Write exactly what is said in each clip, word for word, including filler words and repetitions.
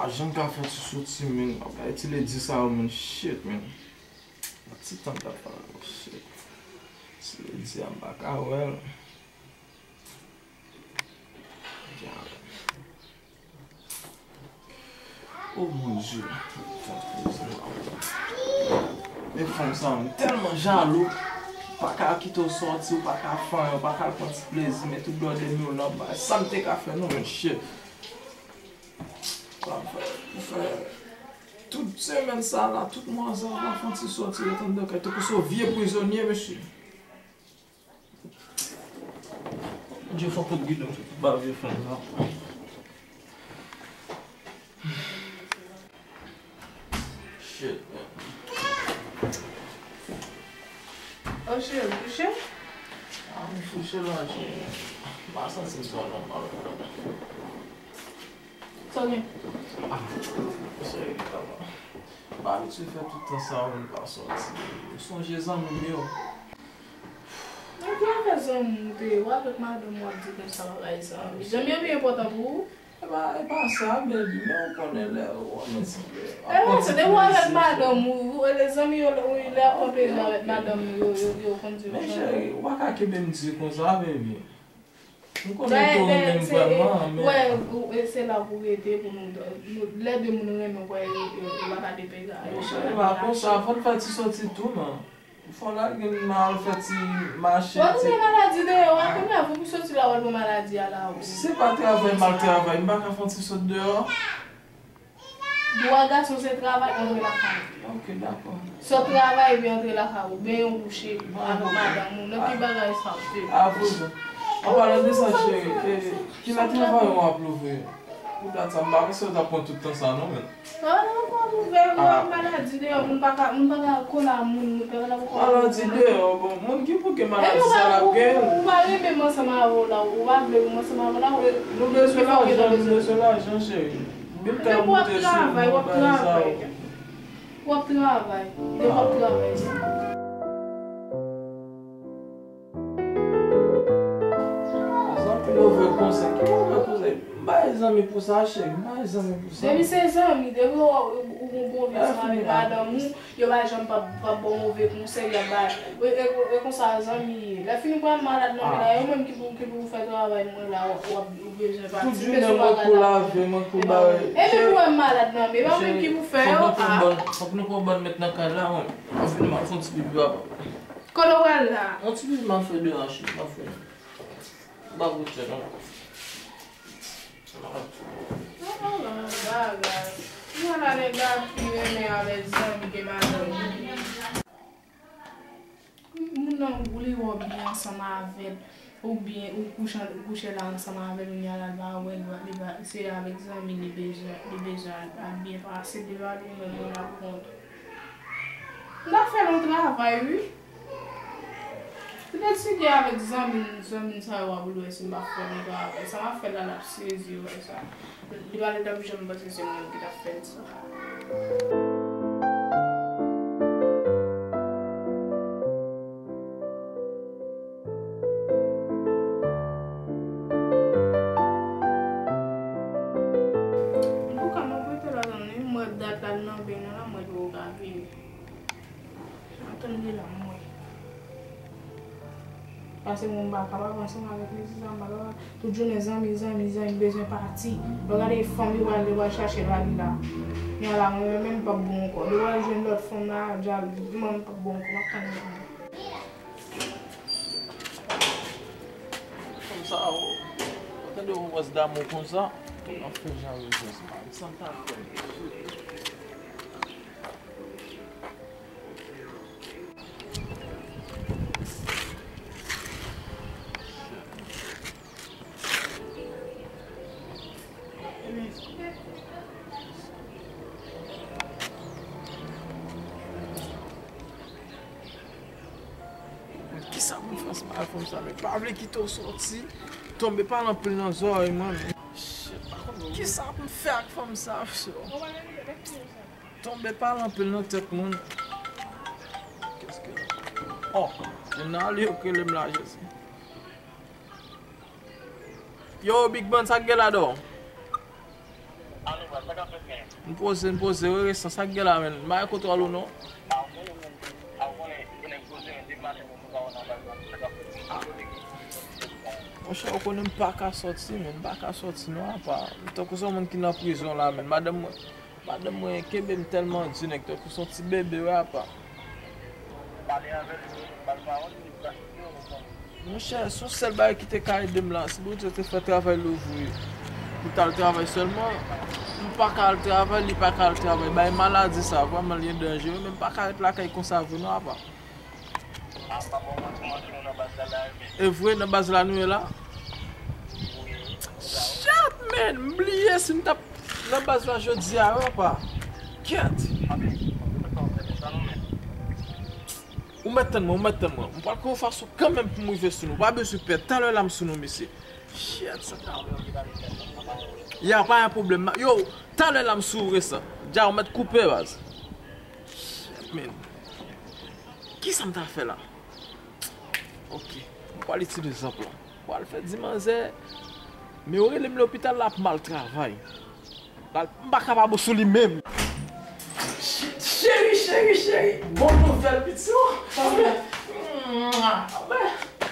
Pa janm ka fè ti soti, men. Ap bay ti ledi sa yo, men. Shit, men. Ti tan t ap pale, shit. Ti ledi a, m pa ka wè l. Oh mon Dieu. Men fanm sa, m tèlman jalou. Ou pa ka kite w sòti, ou pa ka fè anyen, ou pa ka al pran ti plezi, men tout dòdèm yo la, bay sa m te ka fè non, men shit. Sa m fè, m fè tout semèn sa la, tout mwa sa, m pa fè ti sòti, yo tann nan kay, tankou se yon vye prizonye, mesye. Bondye fòk pou gide w, ba vye fanm nan. Shit, man. Oh, cheri, ou kouche? Ah, m kouche la, cheri. M pa santi m twò nòmal. Sa w gen? Ah, cheri, kòman? M pa abitye fè tout tan sa yo, m pa sòti. M sonje zanmi m yo. Nan ki afè zanmi w te ye? W avèk madanm w ap di konsa bagay sa. Zanmi yo pi enpòtan pou ou? E pa, e pa sa, baby, men ou konnen lè ou wè mwen ti pè. E pa sa, depi w avèk madanm ou, ou, lè zanmi yo, lè, lè w ap anpeze avèk madanm ou, yo, yo, yo konn di konsa. Men cheri, ou pa ka kenbe m di konsa, baby. M konnen ke ou renmen m vrèman, men. Wè, ou, e se la pou rete pou nou, nou, lè de moun renmen, wè, yo, yo, yo pa ka depegaye. Men cheri, pa konsa, fò n fè ti sòti tou, non. Fò n al gen, n al fè ti mache. Wè, tout maladi deyò a, kounye a, fòk ou sòti la, w al pran maladi a la, wi. Si se pa travay, m al travay, m pa ka fè yon ti sòt deyò. Dwa gason se travay, antre lakay. Ok, dakò. Sòt travay epi antre lakay ou, benyen w kouche avèk madanm ou, nan ki bagay sa w te? Apre, an palan de sa, cheri, e, kilè travay ou ap louvri? Pou dat sa, m pa panse yo t ap pran tout tan sa non, men. Ah, non, pa ouvè, ou ap maladi deyò, moun pa ka, moun pa ka kole a moun, moun pa ka kole a moun. Maladi deyò, bon, moun ki bouke maladi sa l ap gen. Ou pa renmen m ansanm avè w la, ou pa vle pou m ansanm avè w la. Nou bezwen lajan, nou bezwen lajan, cheri. Menm kay moute sou nou, bagay sa yo. W ap travay, w ap travay, depi w ap travay. Zanmi move konsèy. Ki move konsèy? M pa gen zanmi pou sa, cheri. M pa gen zanmi pou sa. Depi se zanmi, depi w, ou, ou gon pwoblèm avèk madanm ou, yo pa janm p ap, p ap ba w move konsèy, y ap ba, e, e, e konsa zanmi ye. Lè fini pral malad nan men la, yo menm ki pou, ki pou fè travay mwen la, w ap, w ap, ou bezwen pati. Tout jounen mwen pou lave, mwen pou bare. Epi pou wè m malad nan men, yo menm ki pou fè yo, a. Fòk nou pran bòn, fòk nou pran bòn met nan kay la, mwen. Mwen fini, m ap fè yon ti pipi, papa. Kote w pral la? Yon ti pipi m ap fè deyò, cheri, m ap fè. M pa pou tchè, non. An palan bagay. Ou wè la nèg la pi renmen avèk zanmi ke madanm li. Moun nan woule wòb li ansanm avè l, oubyen ou kouche, ou kouche la ansanm avè l, kounye a la l pa wè l, li pa, se avèk zanmi li bezwen, li bezwen al, al byen pase, devan li menm moun ap kont. M ta fè l yon travay, wi. Petèt si te avèk zanmi m, zanmi m sa yo a pou l wè si m pa fè l yon travay. Sa m ap fè la, l ap sezi wè sa. Li pa t ap janm panse se mwen menm ki t ap fè l sa. Antouka, m ap rete la, zanmi m. M wè dat la nan men nou la, m wè l poko ka vini. Atann li la, m wè. Paske mwen m pa kapab ansanm avèk mesye sa, m pa kapab. Tout jounen zanmi, zanmi, zanmi, bezwen pati. Lè w gade fanm li pral, li pral chache lavi la. Kounye a la, mwen menm, m p ap bon ankò. Li pral jwenn lòt fanm la, djal, mwen m p ap bon ankò, m ap tann li. Fanm sa, o, ou tande yon wòs damou konsa, ap fè jan yo jès, man. Sa m ta fè? Kisa pou m fè ansanm ak fanm sa, men pa vle kite w sòti, tonbe pa l anpil nan zòrèy mwen. Shit, pa konn kisa pou m fè ak fanm sa, mesye. Tonbe pa l anpil nan tèt mwen. Kèske la? Oh, se nan ale yo k rele m la, Jezi. Yo, Big Man, sa k gen ladan w? Alo, M poze, m poze, wi, resan, sa k gen la, menn? M pa kontwòl ou non. Monchè, ou konnen m pa ka sòti, menn, m pa ka sòti non, apa. M tankou se yon moun ki nan prizon la, menn. Madanm mwen, madanm mwen kenbe m tèlman di, nèg, tankou se yon ti bebe, wi, apa. Pale avè l, ba l pawòl, li va soti, ou konprann. Monchè, se yon sèl bagay ki te ka ede m la, si Bondye te fè travay louvri pou m t al travay sèlman, m pa ka al travay, li pa ka al travay. Bay maladi sa, vrèman, li danjere, men m pa ka ret lakay konsa vre non, apa. E vre, nan baz la nou ye la? Shit, man! M bliye si m t ap nan baz la jodi a, wi, apa. Kèt! Ou mèt tann mwen, ou mèt tann mwen. M pral gen yon fason kanmenm pou m rive sou nou. Pa bezwen pè. Talè la m sou nou, mesye. Shit, sa ta. Ya, pa gen pwoblèm. Yo, talè la m sou ou, resan. Dja, ou mèt koupe, baz. Shit, man. Kisa m ta fè la? Ok. M pral itilize plan. M pral fè di manzè. Men yo rele m lopital la ap mal travay. M pa kapab sou li menm. Cheri, cheri, cheri. Bon nouvèl, pitit. Sa w gen la?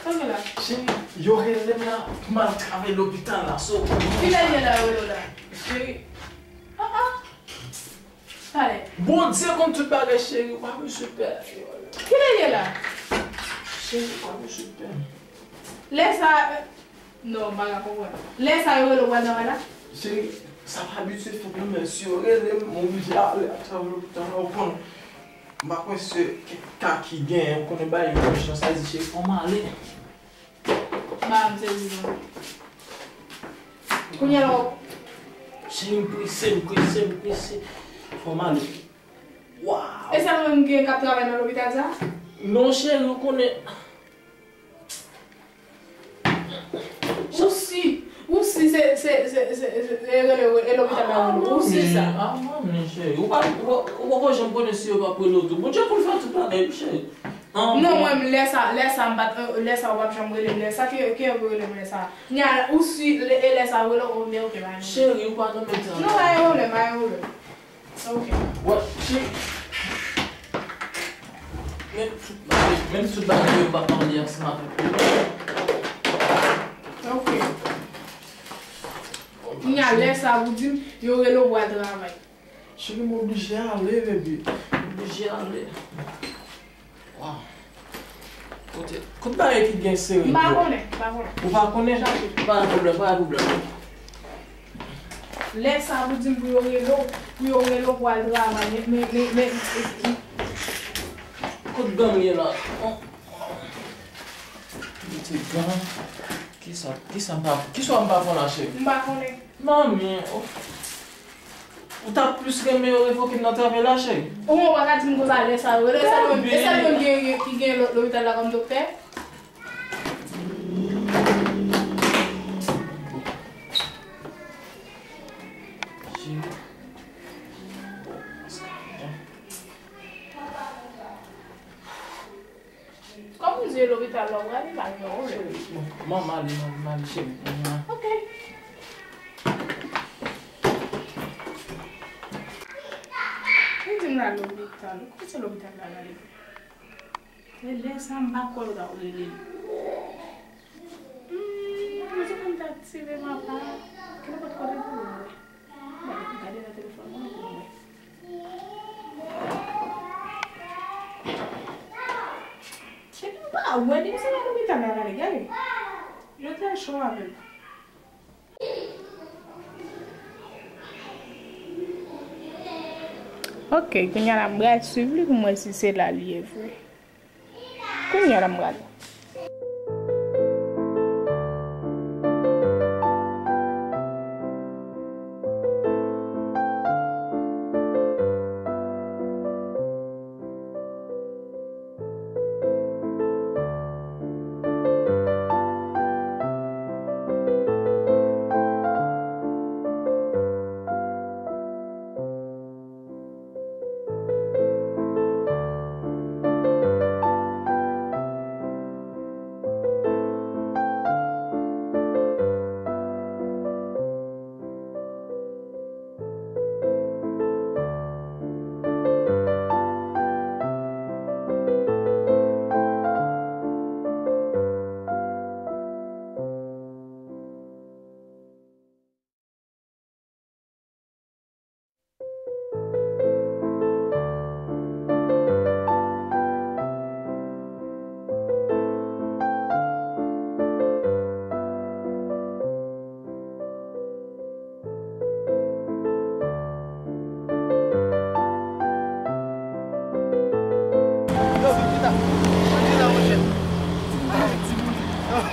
Sa w gen la? Cheri, yo rele m la pou m al travay lopital la. So, kilè l ye la, yo rele w la? Cheri. Ah, ah. Pale. Bondye konn tout bagay, cheri. Ou pa bezwen pè. Kilè l ye la? Cheri, ou pa bezwen pè. Lè sa, Non, m pa ka konprann. Lè sa yo rele w pral travay la? Cheri, sa pa abitye fèt non, men si yo rele m, m oblije ale atravè lopital la, ou konn. M pa kwè se kèk ka ki genyen, ou konnen bagay yo ijan, sa di cheri, fò m ale. M pa janm sezi non. Kounye a la w. Cheri, m prese, m prese, m prese. Fò m ale. Waw! E sèl mwen m gen k ap travay nan lopital sa? Non, cheri, ou konnen. Ou si, ou si se, se, se, se, se, e rele, e lopital la rele w, ou si sa? Ah, manmi, cheri, ou pa, ou pa, ou poko janm konnen si yo p ap rele w tou. Bondye konn fè tout bagay, wi, cheri. Ah, non, bon. Mwen, lè sa, lè sa, m pa t, lè sa, ou p ap janm rele m, lè sa, ke, ke yo rele m, lè sa. Nya, ou si, lè, e lè sa, rele w, men ok, pa gen. Cheri, ou pa nan menm tan. Non, pa gen pwoblèm, pa gen pwoblèm. Ok. Wè, cheri. Menm tout bagay, menm tout bagay yo pa mande ansanm avèk ou. Ok. Kounye a, lè sa, ou di m, yo rele w pou al travay. Cheri, m oblije ale, baby. M oblije ale. Waw. Kote, kote bagay ki gen sere yo? M pa konnen, m pa konnen. Ou pa konnen? Chante. Pa gen pwoblèm, pa gen pwoblèm. Lè sa pou di m pou yo rele w, pou yo rele w pou al travay, men, men, men, men, e, e. Kot gan m ye la? Oh. Mete gan. Kisa, kisa m pa, kisa m pa fè la, cheri? M pa konnen. Manmi, oh. Ou t ap plis renmen yo revoke m nan travay la, cheri? Ou mwen pa ka di m konsa lè sa yo. Lè sa yo, e sèl mwen ki gen, ki gen lo-, lopital la kòm doktè? Cheri. Kòm ou di e lopital la w prale, pa gen pwoblèm. Cheri, bon, bon, m ale, m ale, m ale, cheri. Ok. Ou di m la lopital, ou kote lopital la prale? E lè sa m pa kwè w ta rele m. Hmm, mwen se konn ta aktive m apa. Ki nenpòt kote pou ou. Gade, gade nan telefòn mwen pou mwen. Cheri, m pa wè li, se pa lopital la, gade, gade. Yo te cho avè l. Ok, kounye a la, m pral swiv li pou m wè si se la li ye vre. Kounye a la m pral.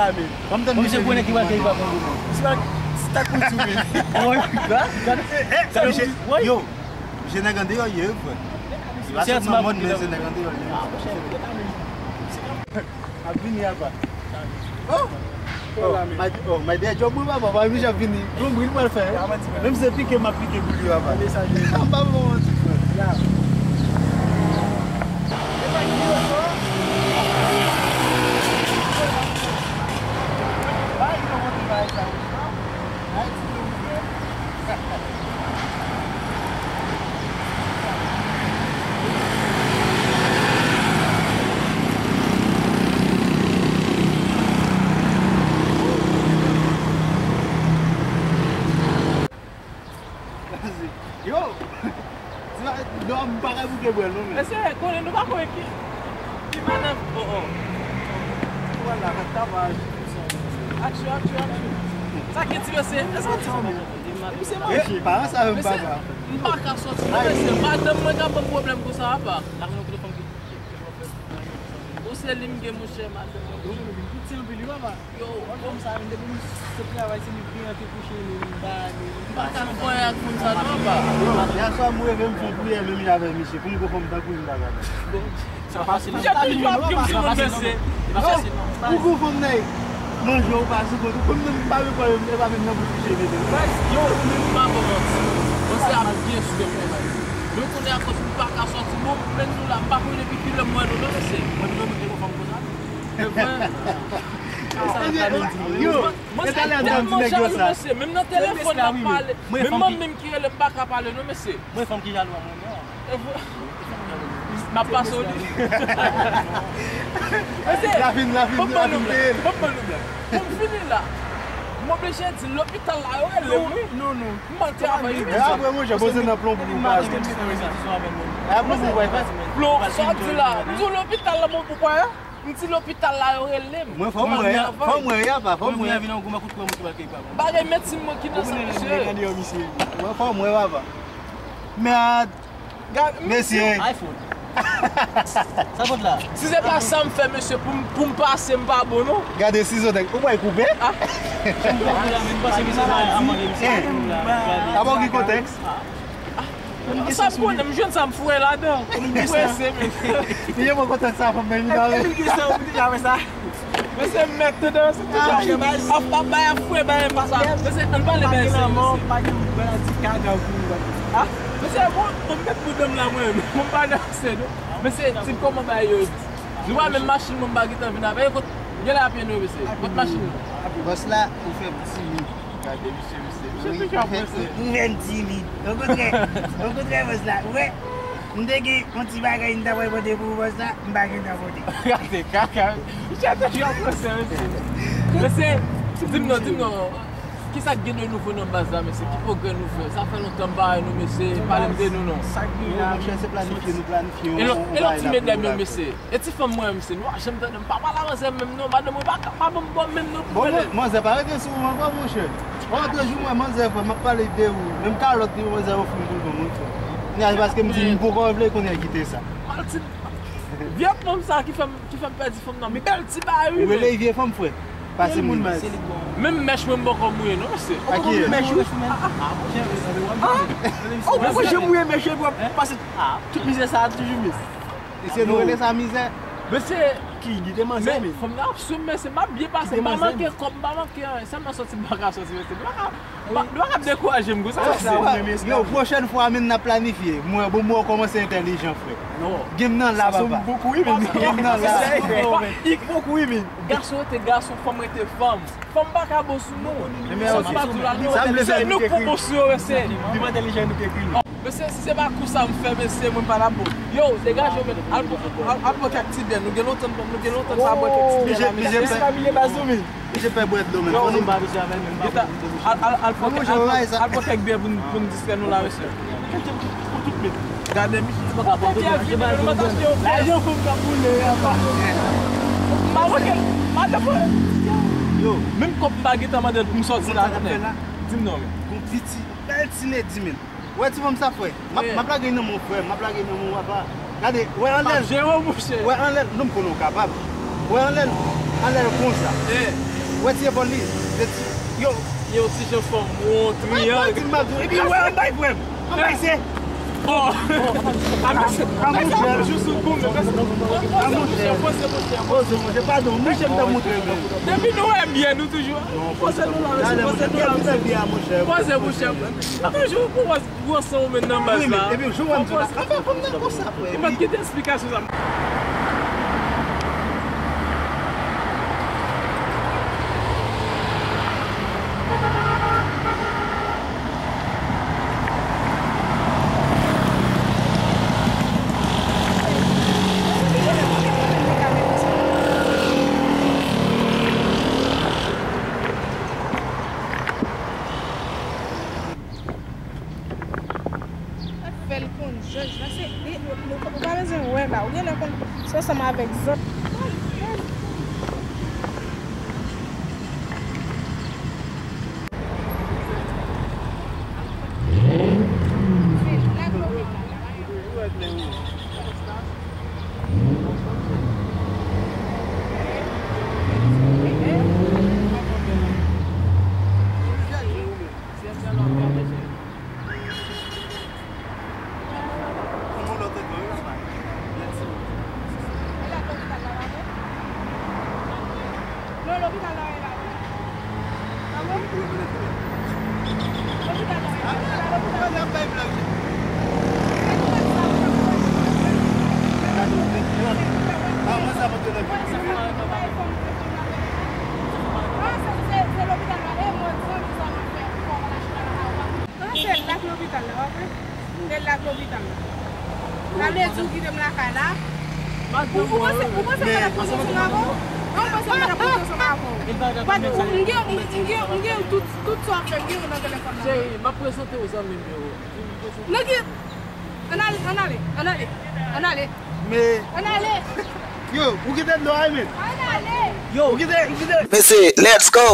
la menm. Ban m tann misye vini pou mwen. Misye pa, se ta kout sou li. Woy, gade, gade. Misye, yo, misye nèg andeyò li ye, wi, frè. Li pa soti nan mòn, men se nèg andeyò li ye. Ap vini apa. Oh! Oh, my, oh, my dear job, mwen papa, pa vin ap vini. Lonbri l pral fè. Menm se pike m ap pike pou li papa. M pa bon manti frè. Yo! Ti va, non, m pa ka bouke bwè l non, men. Mesye, konnen nou pa konnen ki, ki manèv. Oh, oh. Vwala, katavay. Aksyon, aksyon, aksyon. Sa ki ti mesye, èske ti konprann? Epi se manje. Paran sa menm papa. M pa ka sòti non, mesye. Madanm mwen ka ban m pwoblèm konsa, apa. Ou se li m gen, monchè, madanm mwen. Piti anpil, wi, papa. Yo, fanm sa menm, depi m sot travay, se li ki rantre kouche, li, m ba li. M pa ka fè ak fanm sa non, papa. Yo, yèswa m reve m fè yon priyè menm avèk misye, pou m gon fanm tankou li m pa ka fè. Bon, sa fasil. Misye toujou ap di m sou moun mesye. Yo, pou gon fanm nan manje ou pa sou kont ou, konn menm m pa menm pale, e pa menm nan bouch misye mete. Yo, m pa bon manti. Bon, se ap byen sou yo travay. Yo konnen akoz m pa ka sòti, bon, m menm nou la, m pa konnen depi kilè m wè nou non, mesye. Mwen menm, mwen te gon fanm konsa. Yo, mwen se tèlman jalou, mesye. Menm nan telefòn n ap pale. Menm manmi m ki rele m pa ka pale non, mesye. Mwen fanm ki jalou a mwen menm. M ap pase w li. Mesye, la fin, la fin, la fin peye l. Ban m ban nou blag. Pou m fini la, m oblije di lopital la yo rele m wi. Non, non. M manti avè w. E apre, monchè, poze nan plon pou nou. E a plon pou w, plon, sa w di la? M di w lopital la, bon, pou kwè a? M di lopital la yo rele m. Mwen fò mwen, fò mwen, ya pa, fò mwen. Vin an goumen kout kouran mwen ki pa kay pa. Bagay medsin mwen ki nan sa, mesye. Mwen fò mwen, papa. Mèd. Mesye. iPhone. Sa kont la. Si se pa sa m fè, mesye, pou m, pou m pase, m pa bon, non. Gade sizo tèk. Ou pral koupe? Ah. M pase misye sa, a mande misye. Eh. Sa bon ki kontèks? Sa m konnen, m jwenn sa m foure ladan. M prese, mesye. Li gen bon kontak sa, fanm nan, li pa vle. Epi l gen san, ou deja wè sa. Mesye, m mèt tande, se tout sa. Ap, ap bay, ap foure, bay, pa sa. Mesye, ann pale, bay, se, mesye. Pa gen maladie kaka pou ou. Ah, mesye, bon, m mèt pou dam la, mwen, m pa danse, non. Mesye, ti kòman bay yo. Nou pa menm machin, mwen, m pa gentan vin avè yo. Kot, gen la apye nou, mesye. Kot machin nou? Bòs la, ou fè m timid. Gade misye, misye. Misye toujou ap prese. Ou fè m timid. Okontrè, okontrè, bòs la. Ou wè, m te gen yon ti bagay m ta pral pote pou ou, bòs la, m pa gentan pote. Gade kaka. Misye toujou ap prese, mesye. Mesye, di m non, di m non. Kisa k gen de nouvo nan baz la, mesye? Ki pwogrè nou fè? Sa fè lontan m pa wè nou, mesye. Pale m de nou, non. Sa k gen la, monchè, se planifye, nou planifye yon bagay la pou nou la fè. E lòt ti medam yo, mesye? E ti fanm mwen, mesye, nou pa janm tande m pa pale a manzè menm non, madanm mwen pa ka pa ban m bò menm non pou mwen. Bon, manzè pa rete sou ou ankò, monchè. Yon lòt jou, mwen, manzè, frè, m ap pale de ou. Menm kalòt li, manzè ofri m pou l ban mwen, frè. Kounye a, se paske m di m poko vle konnen kite sa. Maltin, vye fanm sa ki fè m, ki fè m pèdi fanm nan. Bèl ti bagay, wi, men. Ou rele vye fanm, frè? Pase moun. Menm mèch mwen m poko mouye non, mesye. Ou poko mouye mèch ou? Ou poko janm mouye mèch ou epi w ap pase tout mizè sa a toujou, mesye. Mesye, nou rele sa mizè. Mesye, ki kite manzè, men fanm nan ap sou m, mesye, m ap byen pase, m pa manke kòb, m pa manke anyen, sèlman sòti m pa ka sòti, mesye. Nou pa ka, nou pa ka dekouraje m konsa, mesye. Yo, pwochèn fwa, men n ap planifye. Mwen, bon, mwen kòmanse entèlijan, frè. Game nan la, papa. Game nan la. Gason rete gason, fanm rete fanm. Fanm pa ka bon sou nou. Fanm pa dou la, non. Se nou k pou bon sou yo, mesye. Mesye, si se pa kou sa m fè, mesye, mwen pa t ap bon. Yo, degaje w, men. Al pran, al, al pran kèk ti bè. Nou gen lontan, nou gen lontan n pa bwè kèk ti bè la, mesye. Misye pa bile baz nou, men. Misye pè bwè dlo, men. Al, al, al pran kèk, al, al pran kèk bè pou n, pou n distrè nou la, mesye. Pou tout met. Gade misye. Lajan fanm k ap boule apa. Maroken, madanm mwen. Yo, menm kòb m pa gentan mande l pou m sòti la, konnen. Di m non, men. Gon piti, bèl ti nedi, men. Wè ti fanm sa, frè. M ap, m ap lage nan men w, frè. M ap lage nan men w, apa. Gade, wè anlè l. Wè anlè l. Non, m konnen w kapab. Wè anlè l. Anlè l konsa. Wè ti epòl li. Yo. Yo, ti jan fanm won, triyang. Di m, m ap di w. Epi wè anba l, frè m. Anba l se. Oh. A monchè. Jou sou kou, men. A monchè. Poze, monchè, padon. Monchè, m t ap montre w. Depi nou wè byen, nou toujou. Poze nou la, mesye, poze nou la, mesye. Poze, monchè. Nou toujou pou wè gwo san ou men nan baz la. Epi jou wè m di la. Anfen, fanm nan konsa, frè. Ou pa t kite esplikasyon sa. Fè l konn jòj la, se, li, ou, ou, ou pa bezwen wè la, ou genlè konn se ansanm avèk zòt. Non, lopital la, e la. Lopital la, e la. Lopital la. Ah, se, se, se lopital la, e mwen, zanmi, sa mwen fè. Ah, se la k lopital la, w ap wè? Se la k lopital la. Sa vle di w kite m lakay la? Ou, ou panse, ou panse m pa t ap konte ansanm avè w? Ou panse m pa t ap konte ansanm avè w? But m gen, m gen, m gen tout, tout sa w ap fè, m gen yo nan telefòn nan. Cheri, m ap prezante w zanmi m yo. Nan ki? Ann ale, ann ale, ann ale, ann ale. Men. Ann ale. Yo, ou kite dlo a, men. Ann ale. Yo, ou kite, ou kite. Mesye, let's go.